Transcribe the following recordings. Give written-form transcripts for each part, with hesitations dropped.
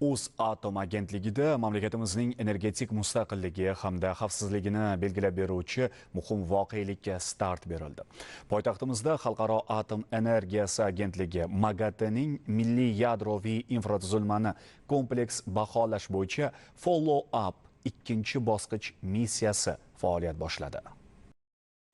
O'zatom agentligida mamlakatimizning energetik mustaqilligi hamda xavfsizligini belgilab beruvchi muhim voqelikka start berildi. Poytaxtimizda Xalqaro atom energiyasi agentligi MAGATEning milliy yadroviy infratuzilmani kompleks baholash bo'yicha follow-up ikkinchi bosqich missiyasi faoliyat boshladi.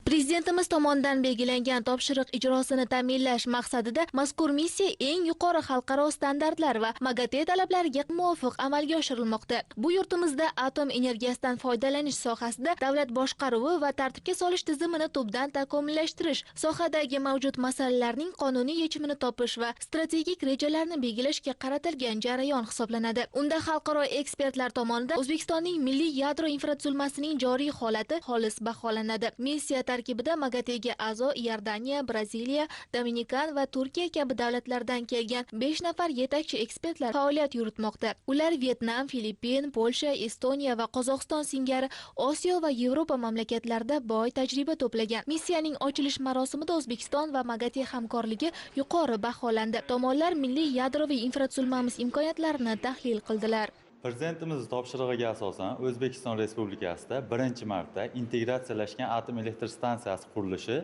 Prezidentimiz tomonidan belgilangan topshiriq ijrosini ta'minlash maqsadida mazkur missiya eng yuqori xalqaro standartlar va MAGATE talablariga muvofiq amalga oshirilmoqda. Bu yurtimizda atom energiyasidan foydalanish sohasida davlat boshqaruvi va tartibga solish tizimini tubdan takomillashtirish, sohadagi mavjud masalalarning qonuniy yechimini topish va strategik rejalarni belgilashga qaratilgan jarayon hisoblanadi. Unda xalqaro ekspertlar tomonidan O'zbekistonning milliy yadro infratuzilmasining joriy holati xolis baholanadi. Missiya tarkibida MAGATEga a'zo Iordaniya, Braziliya, Dominikan va Turkiya kabi davlatlardan kelgan 5 nafar yetakchi ekspertlar faoliyat yuritmoqda. Ular Vyetnam, Filippin, Polsha, Estoniya va Qozog'iston singari Osiyo va Yevropa mamlakatlarida boy tajriba to'plagan. Missiyaning ochilish marosimida O'zbekiston va MAGATE hamkorligi yuqori baholandi. Tomonlar milliy yadroviy infratuzilmamiz imkoniyatlarini tahlil qildilar. Prezidentimiz topshirig'iga asosan O'zbekiston Respublikasida birinchi marta integratsiyalashgan atom elektr stansiyasi qurilishi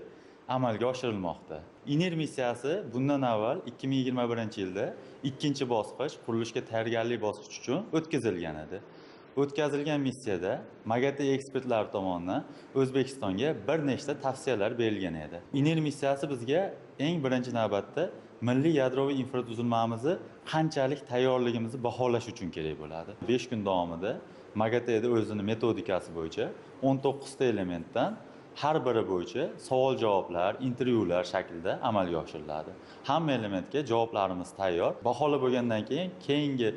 amalga oshirilmoqda. INER missiyasi bundan avval 2021-yilda ikkinchi bosqich qurilishga tayyorgarlik bosqichi uchun o'tkazilgan edi. O'tkazilgan missiyada MAGATE ekspertlari tomonidan O'zbekistonga bir nechta tavsiyalar berilgan edi. INER missiyasi bizga eng birinchi navbatda milliy yadroviy infratuzilmamizni qanchalik tayyorligimizni baholash uchun kerak bo'ladi. 5 kun davomida MAGATEda o'zini metodikasi bo'yicha 19 ta elementdan har biri bo'yicha savol-javoblar, intervyular shaklida amalga oshiriladi. Hamma elementga javoblarimiz tayyor. Baholab bo'lgandan keyin keyingi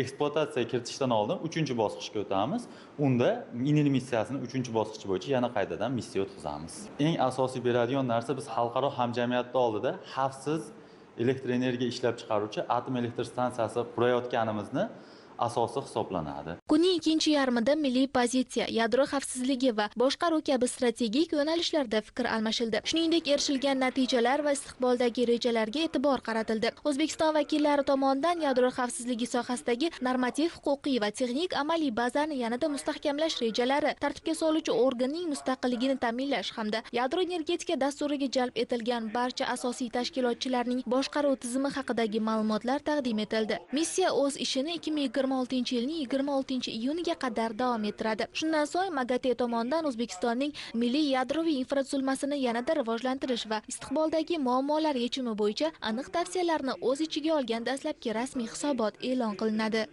ekspluatatsiyaga kiritishdan oldin 3-bosqichga o'tamiz. Unda INER missiyasini 3-bosqichi bo'yicha yana qaytadan missiya o'tkazamiz. Eng asosiy beradigan narsa biz xalqaro hamjamiyatning oldida xavfsiz elektr energiya ishlab chiqaruvchi atom elektr stansiyasi qurayotganimizni asosi hisoblanadi. Kunning ikkinchi yarmida milliy pozitsiya, yadro xavfsizligi va boshqaruv kabi strategik yo'nalishlarda fikr almashildi. Shuningdek, erishilgan natijalar va istiqboldagi rejalarga e'tibor qaratildi. O'zbekiston vakillari tomonidan yadro xavfsizligi sohasidagi normativ, huquqiy va texnik amaliy bazani yanada mustahkamlash rejalari, tartibga soluvchi organning mustaqilligini ta'minlash hamda yadro energetika dasturiga jalb etilgan barcha asosiy tashkilotchilarning boshqaruv tizimi haqidagi ma'lumotlar taqdim etildi. Missiya o'z ishini 2026-yilning 26-iyuniga qadar davom ettiradi. Shundan so'ng MAGATE tomonidan O'zbekistonning milliy yadroviy infratuzilmasini yanada rivojlantirish va istiqboldagi muammolar yechimi bo'yicha aniq tavsiyalarni o'z ichiga olgan dastlabki rasmiy hisobot e'lon qilinadi.